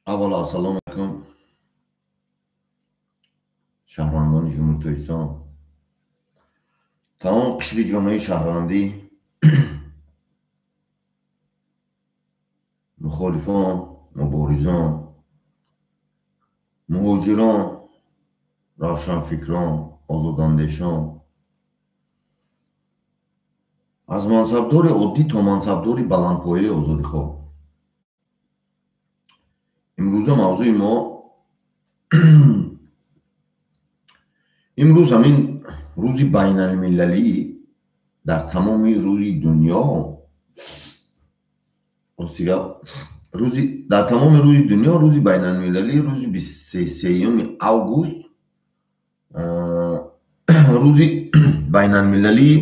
Аввало ассалому алайкум, шаҳрвандони Ҷумҳурии Тоҷикистон, тамоми қишри ҷомеаи шаҳрвандӣ, мухолифон, муборизон, муҳоҷирон, равшанфикрон, озодандешон, аз мансабдори оддӣ то мансабдори баландпояи озодихоҳ. Имрӯза мавзӯи мо имрӯз ҳамин рӯзи байналмилалӣ дар тамоми рӯи дунё, дар тамоми рӯи дунё рӯзи байналмилалӣ, рӯзи 23 август, рӯзи байналмилалии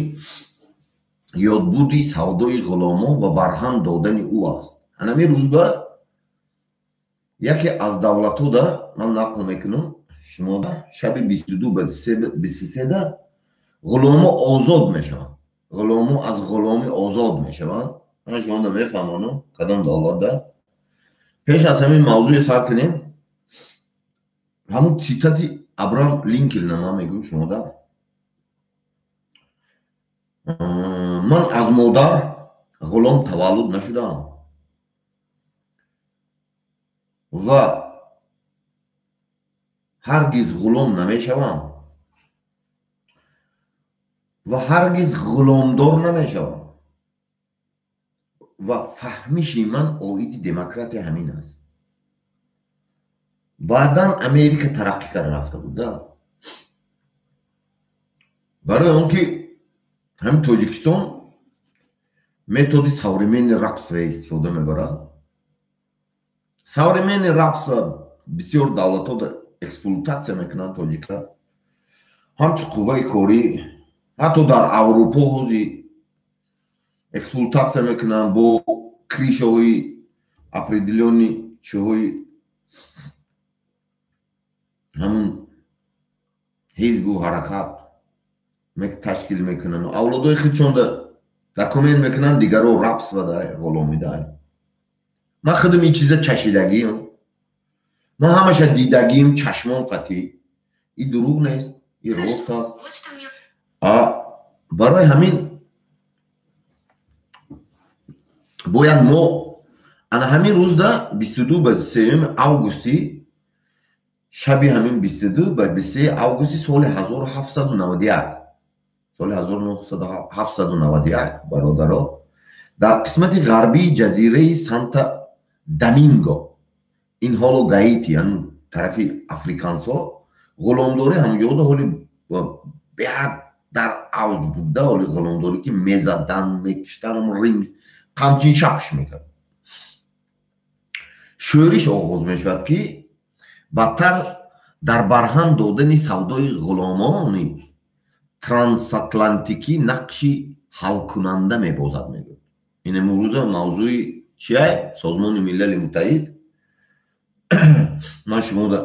ёдбуди савдои ғуломон ва барҳам додани ӯ аст. Ҳамин рӯз ба яке аз давлатҳода ман нақл мекунам шумо, шаби 22 ба 23 ғуломо озод мешаванд. Ғуломо аз ғуломӣ озод мешаванд. Ман шумода мефаҳмонам кадом давлатда. Пеш аз ҳамин мавзӯе сар кунем, ҳамун цитати Абрам Линколна ман мегӯям шумода. Ман аз модар ғулом таваллуд нашудаам ва ҳаргиз ғулом намешавам ва ҳаргиз ғуломдор намешавам ва фаҳмиши ман оиди демократия ҳамин аст. Баъдан Америка тараққӣ карда рафта буд, да? Барои он ки ҳамин Тоҷикистон методи современный рабство истифода мебарад. Современный рабство бисёр давлатҳо эксплуатация мекунанд тоҷикра, ҳамчун қувваи корӣ, ҳатто дар Аврупо ҳозир эксплуатация мекунанд бо кришаҳои определённый чиҳои ҳамун ҳизбу ҳаракат ташкил мекунанд, авлодои худшонда документ мекунанд, дигаро рабство да ғуломӣ да. Ман худам ин чиза чашидагиам, ман ҳамаша дидагиам чашмон қатъӣ. Ин дурӯғ нест, ин рост аст. Барои ҳамин бояд мо ана ҳамин рӯзда 22 ба 3 августи, шаби ҳамин 22 ба 23 августи соли 1791, соли 1791, бародаро, дар қисмати ғарбии ҷазираи Санта Доминго, ин ҳоло Гаити, яъне тарафи африкансҳо, ғуломдорӣ ҳамҷода ҳоли беҳад дар авҷ буда, ҳоли ғуломдорӣ ки мезадан, мекиштан, рим қамчин шапш мекард. Шӯриш оғоз мешавад ки бадтар дар барҳам додани савдои ғуломони трансатлантикӣ нақши ҳалкунанда мебозад, мегӯяд. Ин имрӯза мавзӯи чия? Созмони Милали Муттаҳид. Ман шумода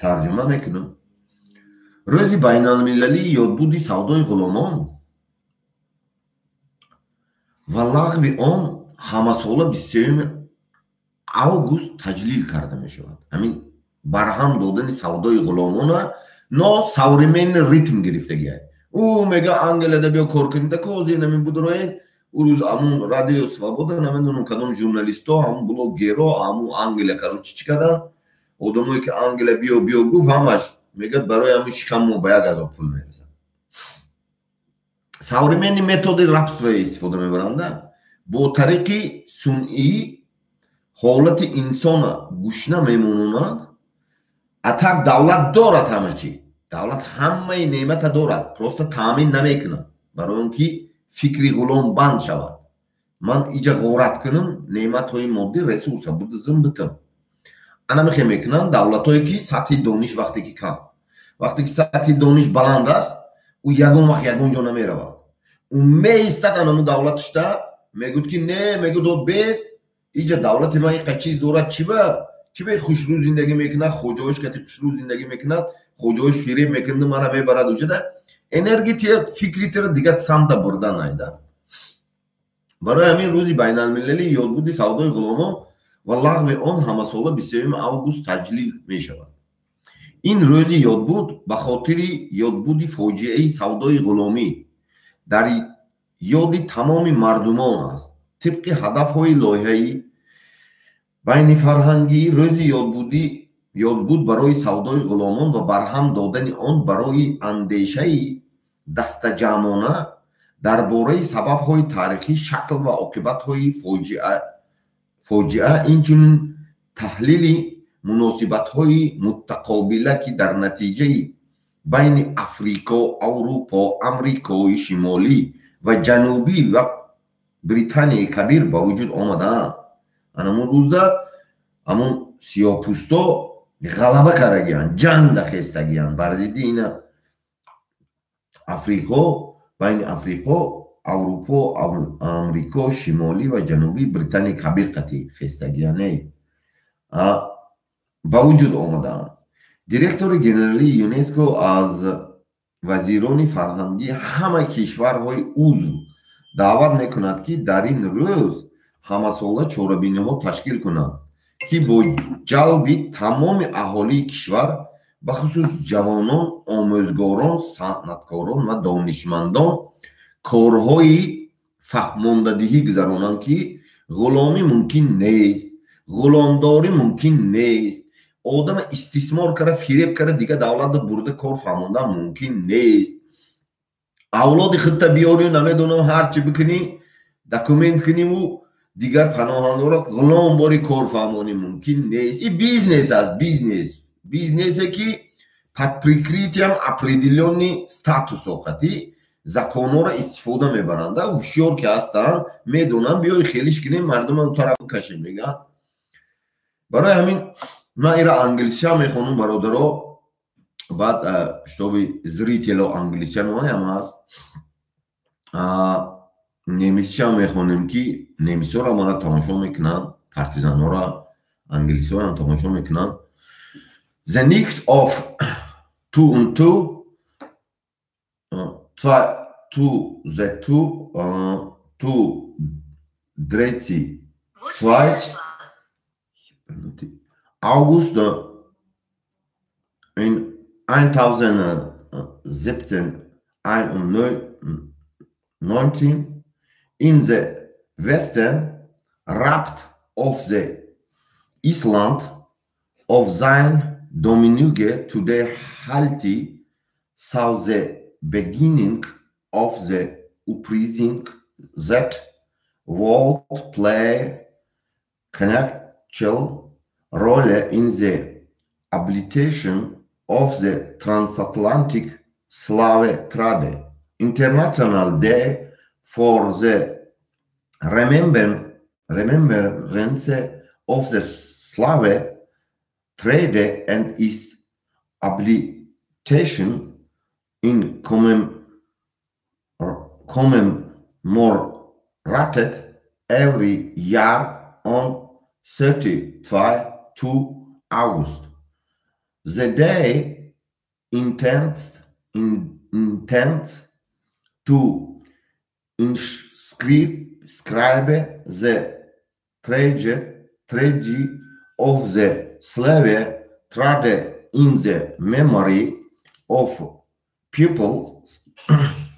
тарҷума мекунам. Рӯзи байналмилалии ёдбуди савдои ғуломон ва лағви он ҳамасола 23 август таҷлил карда мешавад. Ҳамин барҳам додани савдои ғуломона но современный ритм гирифтагиай. Ӯ мега Англияда биё кор кунед, ҳозир намин будроед. Ӯ рӯз ҳамун Радио Свобода, намедонам кадом журналистҳо, ҳамун блогерҳо, ҳамун Англия короче чӣ кардан, одамое ки Англия биё биё гуфт, ҳамаш мегӯяд барои ҳамин шикам мо ба як азоб пул мерасад. Современный методи рабство истифода мебаранда, бо тариқи сунъӣ ҳолати инсона гушна мемононанд. Атак давлат дорад ҳама чӣ, давлат ҳамаи неъмата дорад, просто таъмин намекунад, барои он ки фикри ғулом банд шавад. Ман иҷа ғорат кунам, неъматҳои моддӣ ресурса будизм битам. Ана мехе мекунанд давлатҳое ки сатҳи дониш вақте ки кам, вақте ки сатҳи дониш баланд аст, ӯ ягон вақт ягон ҷо намеравад. Ӯ меистад анаму давлаташда, мегӯяд ки не, мегӯяд о бест, иҷа давлати ман иқа чиз дорад, чӣ ба? Чӣ бе хушрӯ зиндагӣ мекунад, хоҷаҳош кати хушрӯ зиндагӣ мекунад, хоҷаҳош фиреб мекунад, мана мебарад уҷада. Энергия фикри тира дигар самта бурдан айда. Барои ҳамин рӯзи байналмилалии ёдбуди савдои ғуломон ва лағви он ҳамасола 21 август таҷлил мешавад. Ин рӯзи ёдбуд ба хотири ёдбуди фоҷиаи савдои ғуломӣ дар ёди тамоми мардумон аст. Тибқи ҳадафҳои лоиҳаи байнифарҳангӣ, рӯзи ёдбуд барои савдои ғуломон ва барҳам додани он барои андешаи дастаҷамъона дар бораи сабабҳои таърихӣ, шакл ва оқибатҳои фоҷиа, инчунин таҳлили муносибатҳои мутақобила, ки дар натиҷаи байни Африко, Аврупо, Амрикои Шимолӣ ва Ҷанубӣ ва Британияи Кабир ба вуҷуд омадаанд. Анамун рӯзда ҳамун сиёҳпӯсто ғалаба кардагиянд, ҷанг хестагиянд бар зидди ина Африқо, байни Африқо, Аврупо, Амрико Шимолӣ ва Ҷанубӣ, Британияи Кабир қатӣ хестагияне ба вуҷуд омадаанд. Директори генералии ЮНЕСКО аз вазирони фарҳангии ҳама кишварҳои узв даъват мекунад, ки дар ин рӯз ҳамасола чорабиниҳо ташкил кунанд, ки бо ҷалби тамоми аҳолии кишвар, бахусус ҷавонон, омӯзгорон, санъаткорон ва донишмандон, корҳои фаҳмондадиҳӣ гузаронанд, ки ғуломӣ мумкин нест, ғуломдорӣ мумкин нест, одама истисмор карда, фиреб карда, дигар давлатро бурда кор фаҳмондан мумкин нест. Авлоди худта биёрию, намедонам, ҳар чӣ бикунӣ, документ куниву дигар паноҳандора ғулом бори кор фаҳмонӣ мумкин нест. И бизнес аст, бизнес, бизнесе ки под прикрытием определённый статус оқатӣ законҳоро истифода мебаранд. Ҳушёр ки ҳастанд, медонанд, биёи хелиш кунем, мардума тараф кашем, мегӯянд. Барои ҳамин ман ира англисия мехонам, бародаро, баъд чтобы зритело англисия ноям ҳаст, немисча мехонем, ки немисҳоро мара тамошо мекунанд, партизанҳоро англисиҳоам тамошо мекунанд. The Nacht of two und two, zwei, two, the two, two, dreißig, zwei, August in 1791 in the western part of the island of Saint Domingue, today Haiti, saw the beginning of the uprising that would play crucial role in the abolition of the transatlantic slave trade. International Day for the Remembrance of the Slave Trade and its abolition in commemorated every year on 32 August. The day intends to inscribe the tragedy of the slave trade in the memory of people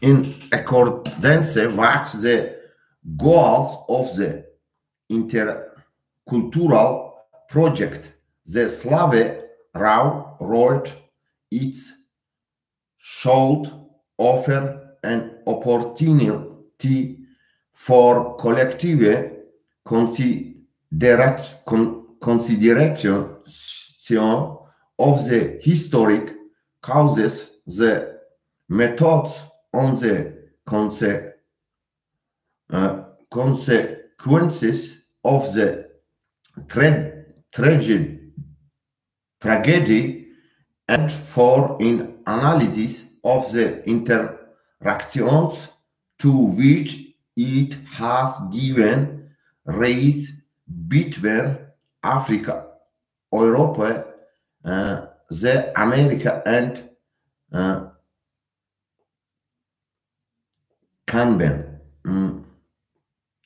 in accordance with the goals of the intercultural project. The Slave Railroad, it should offer an opportunity for collective consideration of the historic causes, the methods on the consequences of the tragedy and for an analysis of the interactions to which it has given rise between Africa, Europe, the America and Caribbean.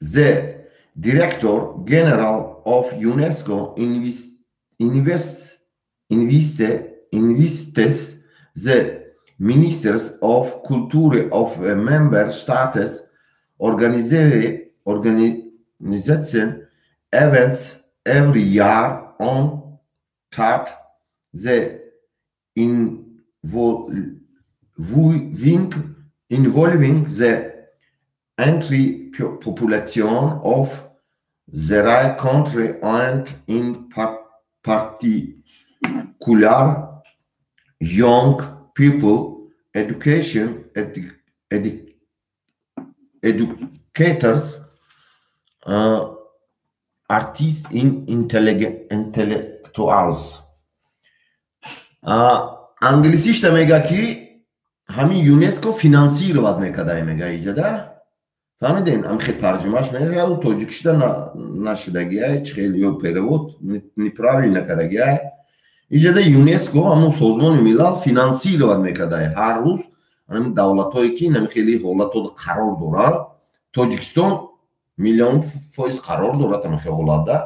The Director General of UNESCO invites the Ministers of Culture of Member States organization events every year on that the involving the entire population of the country and in particular young people, education, educators, artists and intellectuals. Англисишта мега ки ҳамин ЮНЕСКО финансировать мекардай, мега иҷада. Фаҳмиден? Ам хе тарҷумаш мешавад, тоҷикишта нашидагиай, чи хел ё перевод неправильно кардагиай. Иҷада ЮНЕСКО, ҳамун Созмони Милал, финансировать мекардай ҳар рӯз ҳамин давлатҳое ки нами хеле ҳолатҳо қарор доранд. Тоҷикистон миллион фоиз қарор дорад ҳамин хел ҳолатда.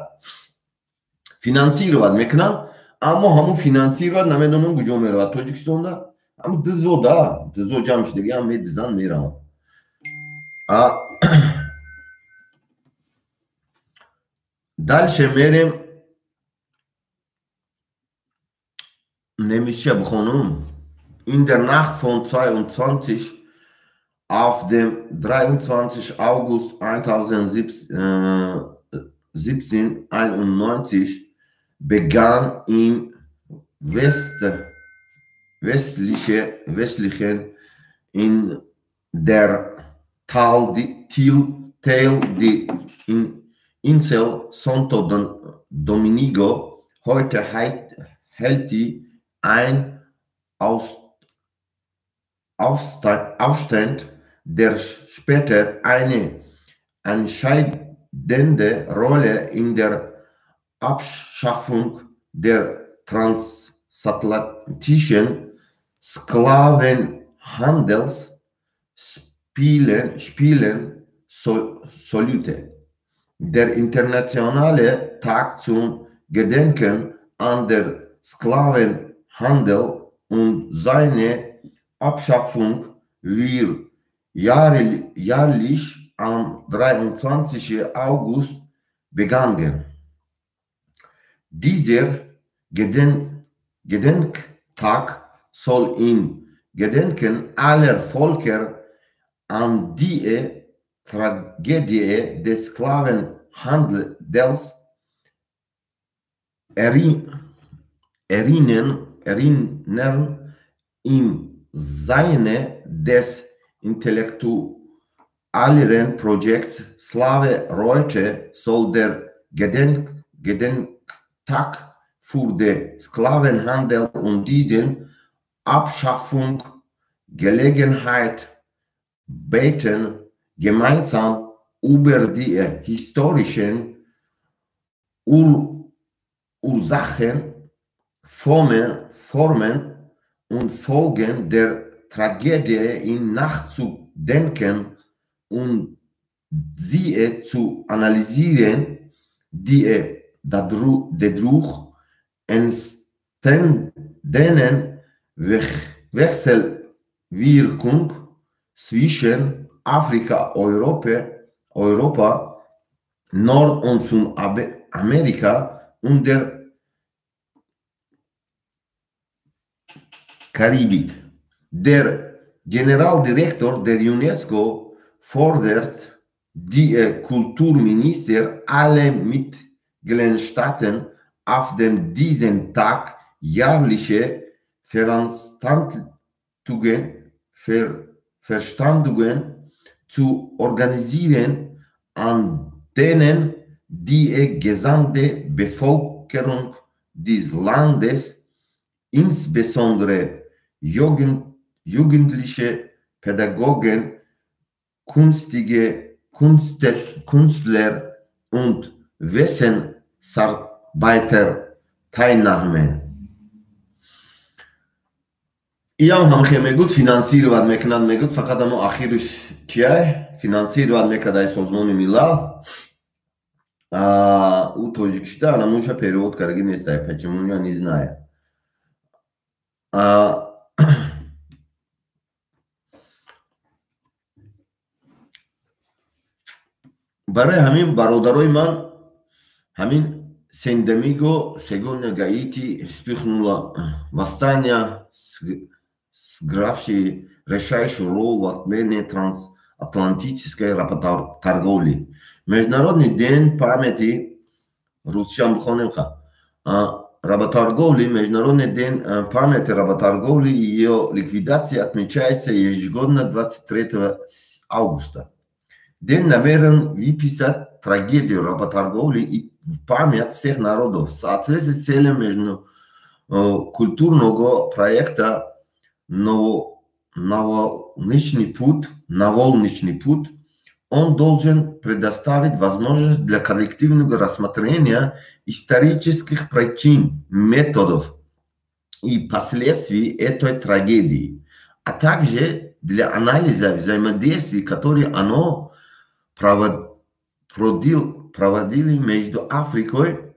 Финансировать мекунанд, аммо ҳамун финансировать намедонам куҷо меравад Тоҷикистонда. Ҳамун дизо да, дизо ҷамъ шудагӣ ҳам медизанд, мераванд. Дальше мерем, немисша бихонум. In der Nacht von 22 auf dem 23. August 1791 begann im westlichen in der Tal die Insel Santo Domingo, heute Haiti, ein Aufstand, der später eine entscheidende Rolle in der Abschaffung der transatlantischen Sklavenhandels spielen sollte. Der internationale Tag zum Gedenken an den Sklavenhandel und seine Abschaffung wird jährlich am 23. August begangen. Dieser Gedenktag soll im Gedenken aller Völker an die Tragödie des Sklavenhandels erinnern im Sinne des intellektuellen Projekts Slave Reute soll der Gedenktag für den Sklavenhandel und dessen Abschaffung Gelegenheit bieten, gemeinsam über die historischen Ursachen, Formen und Folgen der Tragödie in nachzudenken und sie zu analysieren, die dadurch entstandenen Wechselwirkung zwischen Afrika, Europa, Nord- und Südamerika und der Karibik. Der Generaldirektor der UNESCO fordert die Kulturminister aller Mitgliedstaaten auf dem diesen Tag jährliche Veranstaltungen zu organisieren, an denen die gesamte Bevölkerung des Landes, insbesondere Jugendliche, Pädagogen, Künstler und Wissensarbeiter teilnahmen. Иам ҳам хе мегӯд, финансировать мекунанд, мегӯд, фақат амо ахириш чия? Финансировать мекард ай Созмони Милал. У тоҷикишта анамуша перевод кардаги нестай, почему я не знаю. Барои ҳамин, бародарои ман, ҳамин Сен-Доминго сегодня Гаити вспыхнуло восстание, сыгравшее решающую роль в отмене трансатлантической работорговли. Международный день памяти, русчам бихонем, ха, работорговли. Международный день памяти работорговли и ее ликвидации отмечается ежегодно 23 августа. День намерен выписать трагедию работорговли и в память всех народов. В соответствии с целью межкультурного проекта «Новолнечный путь», «Наволнечный путь», он должен предоставить возможность для коллективного рассмотрения исторических причин, методов и последствий этой трагедии, а также для анализа взаимодействий, которые оно проводили между Африкой,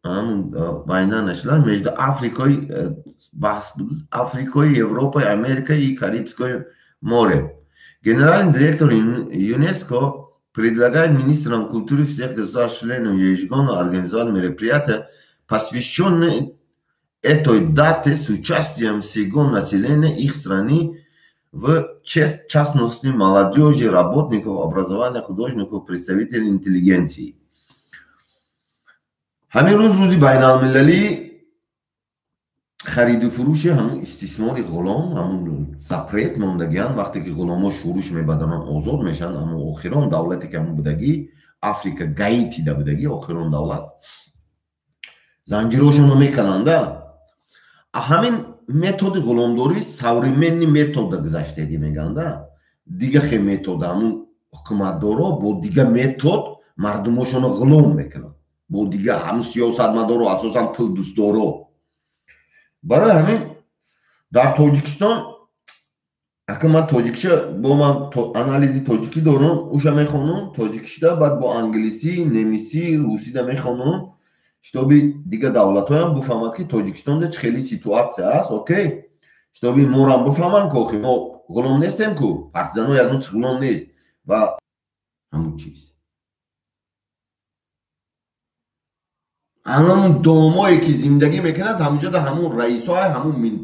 война начала между Африкой, Африкой, Европой, Америкой и Карибским морем. Генеральный директор ЮНЕСКО предлагает министрам культуры всех государств-членов ежегодно организовать мероприятия, посвященные этой дате с участием всего населения их страны, в частности молодежи, работников образования, художников, представителей интеллигенции. Ҳамин рӯз рӯзи байналмилалии хариду фурӯши ҳамун истисмори ғулом, ҳамун запрет мондагиан. Вақте ки ғуломҳо шӯриш мебадананд, озод мешаванд. Ҳамун охирон давлате ки ҳамун будагӣ, Африка, Гаитида будагӣ, охирон давлат, занҷирошонро мекананда. Ҳамин методи ғуломдорӣ современный метода гузаштагӣ меганда, дига хе метода. Ҳамун ҳукуматдоро бо дига метод мардумошонро ғулом мекунанд, бо дига ҳамун сиёсатмадоро, асосан пулдӯстдоро. Барои ҳамин дар Тоҷикистон, ака, ман тоҷикиша бо ман анализи тоҷикӣ дорам, уша мехонам тоҷикишта, баъд бо англисӣ, немисӣ, русида мехонам, чтобы дига давлатҳоям бифаҳмад, ки Тоҷикистонда чӣ хели ситуация аст. Окей, чтобы морам бифаҳманд, ку охи мо ғулом нестем, ку партизано ягон чи ғулом нест ва ҳамун чиз. Ҳамун домое ки зиндагӣ мекунад, ҳамунҷода ҳамун раисҳои ҳамун мин.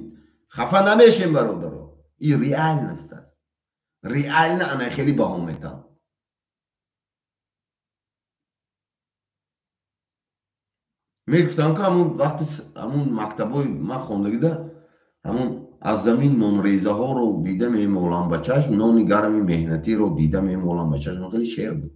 Хафа намешем, бародаро, ин реальность аст, реально ана хеле баҳо метам. Мегуфтам, ки ҳамун вақти ҳамун мактабҳои ман хондагида, ҳамун аз замин нонрезаҳоро дида мемолам ба чашм, нони гарми меҳнатиро дида мемолам ба чашм. Хеле шеър буд.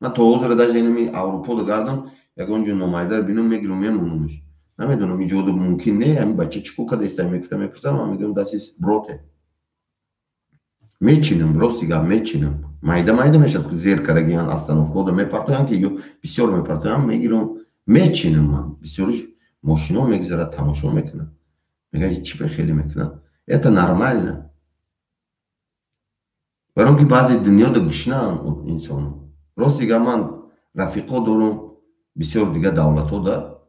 Ман то ҳозира даже инами Аврупода гардам, ягон ҷо номайдар бинам, мегирам, мемонамш. Намедонам, иҷода мумкин не. Ҳамин бача чӣ кор кадаиста, мегуфта, мепурсам, ман мегӯям: «Дасис броте». Мечинам, рости гап, мечинам, майда майда мешавад, зер карагиян, остановкода мепартоям, ки ё бисёр мепартоям, мегирам, мечинам. Ман бисёриш мошино мегзарад, тамошо мекунад, мегӯяд, чӣ ба хеле мекунад. Это нормально, барои он ки баъзе дунёда гушнаанд инсоно. Рости гап, ман рафиқо дорам бисёр дигар давлатҳода,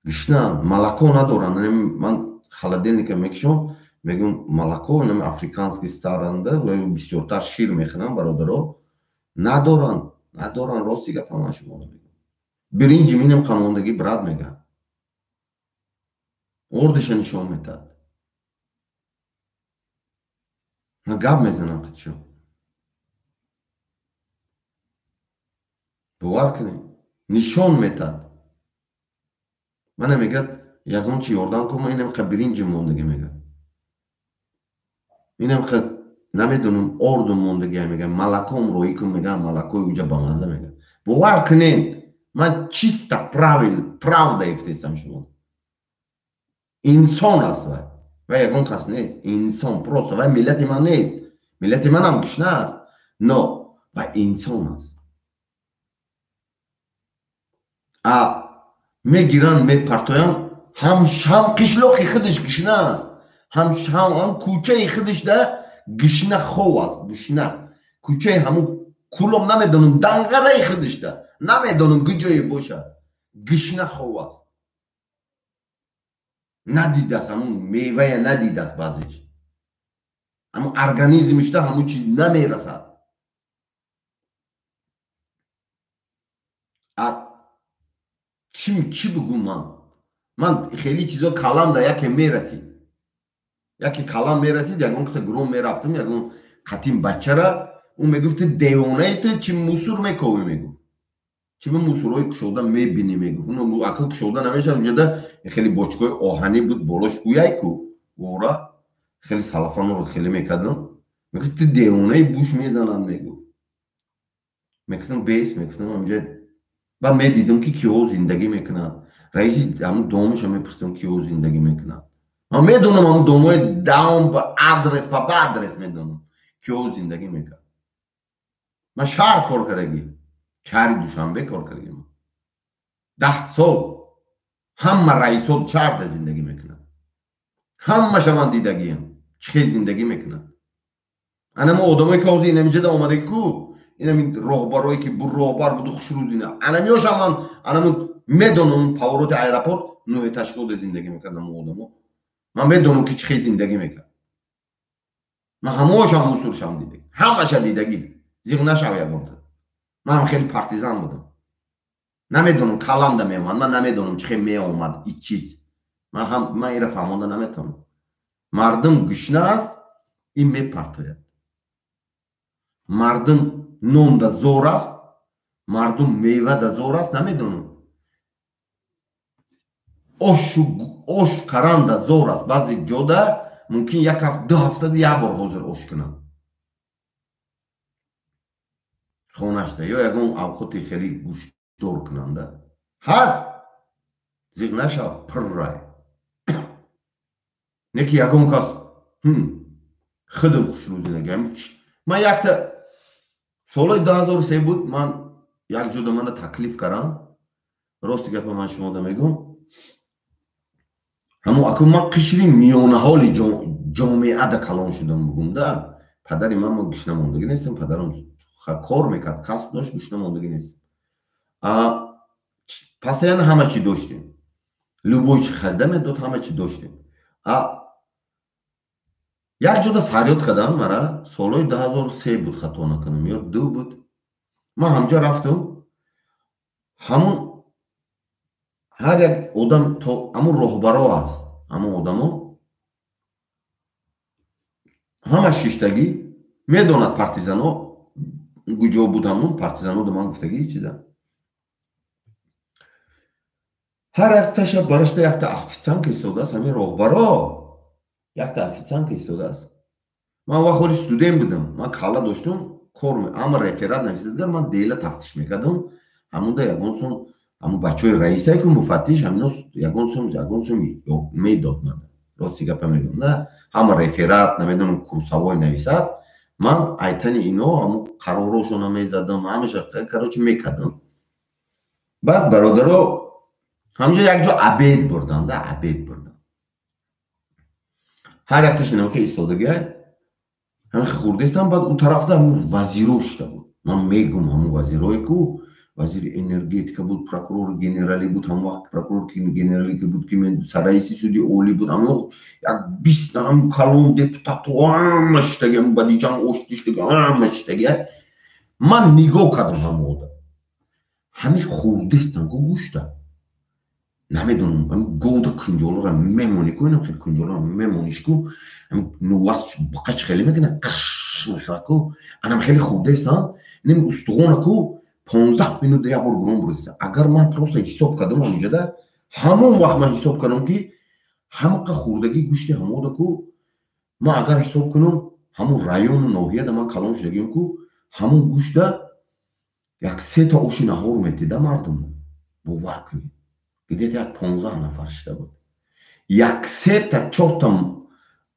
гушнаанд, молоко надоранд. Ман холодильника мекушам, мегӯм, молоко африканский старанда ва бисёртар шир мехӯранд, бародаро, надоранд, надоранд. Рости гапа ман шумо мегӯям, биринҷи минам қамондагӣ, брат, мегӯяд, ордиша нишон метад. Ман гап мезанам қитшо, бовар кунед, нишон метад. Мана мегӯяд, ягон чи ёрдам кун, ман инам қа биринҷи мондагӣ, мегӯяд, инам қа, намедонам, ордум мондагӣ, мегӯяд, молоком роӣ кун, мегӯяд, молокои уҷа бамаза, мегӯяд. Бовар кунед, ман чисто правил, правда гуфтестам шумо. Инсон аст вай, вай ягон кас нест, инсон просто. Вай миллати ман нест, миллати манам гушна аст, но вай инсон аст. А мегиранд, мепартоянд. Ҳам қишлоқи худаш гушна аст, ҳам кӯчаи худашда гушна хов аст, гушна кӯчаи ҳамун. Кулом намедонам, данғараи худишда намедонам куҷое бошад. Гишна хов аст, надидааст, ҳамун мевая надидааст. Баъзеш ҳамун организмишда ҳамун чиз намерасад. Чӣ бугум ман? Ман хеле чизо калам да яке мерасид, яке калам мерасид, ягон киса гуром мерафтам, ягон қатим бачара ӯ мегуфт: ту девонаи, ту чӣ мусур мековӣ? Мегуфт: чӣ мусурҳои кушода мебинӣ? Мегуфт. Ака кушода намешавад, унҷода хеле бочкаҳои оҳанӣ буд, болош гӯяй ку ора хеле салафанро хеле мекардам. Мегуфт: ту девонаи, буш мезанад, мегуфт. Мегуфтам: бес. Мегуфтам ҳамҷа. Баъд медидам, ки киҳо зиндагӣ мекунанд. Раиси ҳамун домуша мепурсидам, киҳо зиндагӣ мекунанд. Ман медонам ҳамун домҳои даом ба адрес, ба адрес медонам, киҳо зиндагӣ мекард. Ман шаҳр кор кардагӣ, шаҳри Душанбе кор кардагӣ 10 сол. Ҳама раисот шаҳрда зиндагӣ мекунанд, ҳамаша ман дидагиям, чӣ хел зиндагӣ мекунанд. Анамо одамое ки ҳозир инамиҷада омадаги ку, инами роҳбарое ки роҳбар буду хушрӯзина, анамиёша ман анаму медонам. Повороти аэропорт нӯҳэтажкода зиндагӣ мекард амо одамо. Ман медонам, ки чӣ хел зиндагӣ мекард. Ман ҳамоашам мусуршам дидагӣ, ҳамаша дидагӣ. Зиқ нашав ягонта. Ман ҳам хеле партизан будам. Намедонам, каламда меомад, ман намедонам, чӣ хел меомад ин чиз. Ман ҳам ман ира фаҳмонда наметавонам. Мардум гушна аст, ин мепартояд. Мардум нонда зор аст, мардум мевада зор аст, намедонам, ошу ош каранда зор аст. Баъзе ҷода мумкин як ҳафт, 2 ҳафтада як бор ҳозир ош кунанд хонашда ё ягон авқоти хеле гӯштдор кунанда ҳаст. Зиқ нашав, пуррай не ки ягон кас худам хушрӯзинагам. Ман якта солҳои 2003 буд, ман як ҷода мана таклиф кардам. Рости гапа ман шумода мегӯм, ҳамо аку ман қишри миёнаҳоли ҷомеада калон шудам, бугум да. Падари ман, ма гушна мондагӣ нестам, падарам кор мекард, касб дошт, гушна мондагӣ нестам. Постоянно ҳама чӣ доштем, любой чӣ харида медод, ҳама чӣ доштем. Як ҷода фарёд кардам мара, солҳои 2003 буд, хато накунам, ё ду буд. Ман ҳамҷо рафтам, ҳамун ҳар як одам то ҳамун роҳбаро аст, ҳамун одамо ҳама шиштагӣ медонад. Партизано куҷо буд, ҳамун партизано да ман гуфтагӣ чиза. Ҳар якташа барашта якта официантка истодааст, ҳамин роҳбаро якта официантка истодааст. Ман вақт ҳоли студент будам, ман калла доштум, кор ама реферат нависида, ман дела тафтиш мекардам. Ҳамунда ягон сум ҳамун бачаҳои раисае ку муфаттиш, ҳамино ягон сум, ягон сум медод мада. Рости гапа мегӯям, на ҳама реферат, намедонам, курсовой нависад, ман айтани ино ҳамун қарорҳошона мезадам, ҳамаша, короче, мекардам. Баъд, бародаро, ҳамҷо як ҷо обед бурдам да, обед бурдам. Ҳар якташ инамхе истодагиай, ҳамин хурдестам. Баъд у тарафда ҳамун вазиро шуда буд. Ман мегум, ҳамун вазирое ку, вазири энергетика буд, прокурори генералӣ буд, ҳамон вақт прокурор генералӣ ки буд, ки сараиси суди олӣ буд, ҳамон як бист ҳам калон депутату ҳама шиштаги, бадиҷан оштиштаги, ҳама шиштаги. Ман нигоҳ кардам, ҳамон одам ҳамин хурдестам ку гӯшта, намедонам, говда кунҷолора мемонӣ ку, инам хел кунҷолора мемониш ку, нувас қач хеле мекунад, қаш мешавад ку, анам хеле хурдестам. Инам устухона ку 15 минут як бор гурон буриста. Агар ман просто ҳисоб кардам, ҳаминҷода ҳамон вақт ман ҳисоб кардам, ки ҳамақа хурдагӣ гӯшти ҳамода ку, ман агар ҳисоб кунам, ҳамон району ноҳияда ман калон шудагим ку, ҳамон гӯшта як сета оши наҳор метида мардум. Бовар кунед, где-то як 15 нафар шида буд, як сета чорта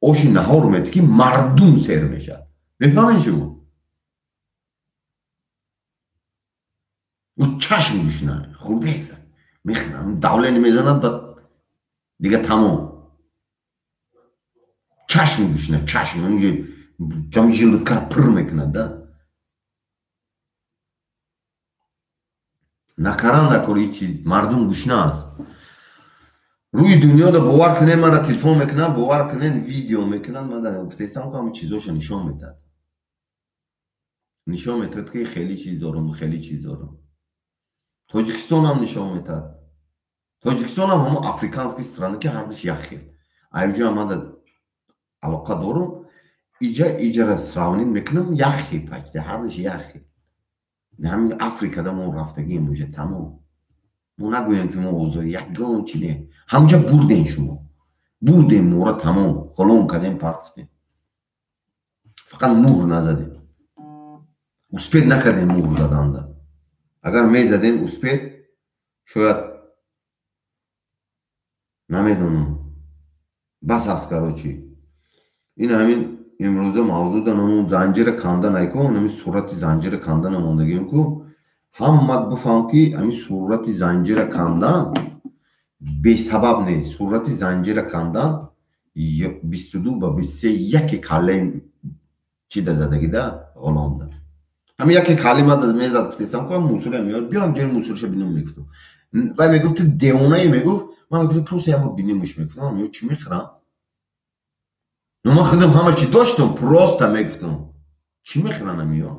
оши наҳор метид, ки мардум сер мешавад. Мефаҳмед шумо? Ӯ чашм гӯшна хурдеса мехӯрам, давление мезанад, ба дига тамом. Чашм гӯшна, чашм ҳамин желудкара пур мекунад да. Накаран дакор ҳеҷ чиз, мардум гушна аст. Рӯи дунёда бовар кунед, мара телефон мекунанд, бовар кунед, видео мекунанд, ман дар гуфтаистам, ки ҳамин чизошо нишон медиҳад. Нишон медиҳад, ки хеле чиз дорам, хеле чиз дорам. Тоҷикистонам нишон медиҳад. Тоҷикистонам ҳамон африканский страна, ки ҳардуш як хел. Айҷо ман алоқа дорам, иҷа иҷара сравнить мекунам, як хел почти, ҳардуш як хел. Ҳамин Африкада мо рафтагием уже тамом. Мо нагӯем, ки мо озод, ягон чи не. Ҳамуҷа бурдем шумо. Бурдем мора тамом, ғулом кардем, партифтем. Фақат муҳр назадем. Успеть накардем муҳр заданда. Агар мезадем успеть, шояд намедонам. Бас аст, короче. Ин ҳамин имрӯза мавзӯъ намун занҷира канда найку, ҳамин сурати занҷира канда намондагим ку, ҳамат бифаҳм, ки ҳамин сурати занҷира кандан бесабаб нест. Сурати занҷира кандан 22 ба 23 яке каллаи чи да задагида ғуломда. Ҳамин яке калима мезад, гуфтестам ку, мусулам меёр, биём ҷои мусулша бинем, мегуфтам. Вай мегуфт, ту девонае, мегуфт, ман мегуфтам, просто як бор бинемуш, мегуфтам, ё чӣ мехӯрам? Ну ман худам ҳама чӣ доштам, просто мегуфтам, чӣ мехӯранд амиё?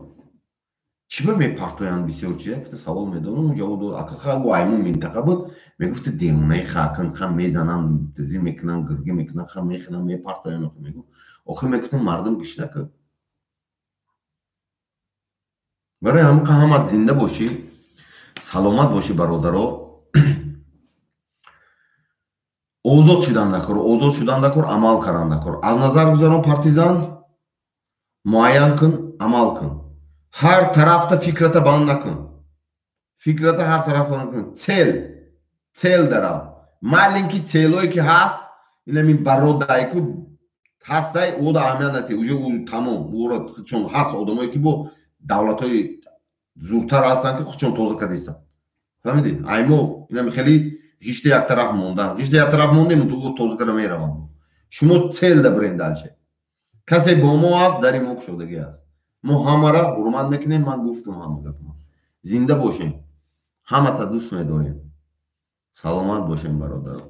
Чӣ ба мепартоянд бисёр чи? Гуфта савол медонам, ҷавоб дод. Ака ха айму минтақа буд, мегуфт, девонаи хакн ха мезананд, дизӣ мекунанд, гиргӣ мекунанд, ха мехӯранд, мепартоянд. Охи мегуфт, охир мегуфтам, мардум гишна ку. Барои ҳамин ҳамат зинда бошӣ, саломат бошӣ, бародаро. Озод шудан дакор, озод шудан дакор, амал кардан дакор. Аз назар гузарон, партизан муайян кун, амал кун. Ҳар тарафта фикрата банд накун, фикрата ҳар тараф накун. Цель, цель дарав, маленький цель ое ки ҳаст, инамин бародайку ҳастай, ӯда аҳамият натӣ, уже ӯ тамом. Ӯро чун ҳаст одамое, ки бо давлатҳои зуртар ҳастанд, ки худшон тоза кардистанд, фаҳмидед? Аймо инами хеле ғишта як тараф мондан, ғишта як тараф мондем, тоза карда мераванд. Шумо цель да бирен дальше. Касе бо мо аст, дари мо кушодагӣ аст, мо ҳамара ҳурмат мекунем. Ман гуфтам ҳама гапма. Зинда бошем, ҳамата дӯст медорем, саломат бошем, бародарон.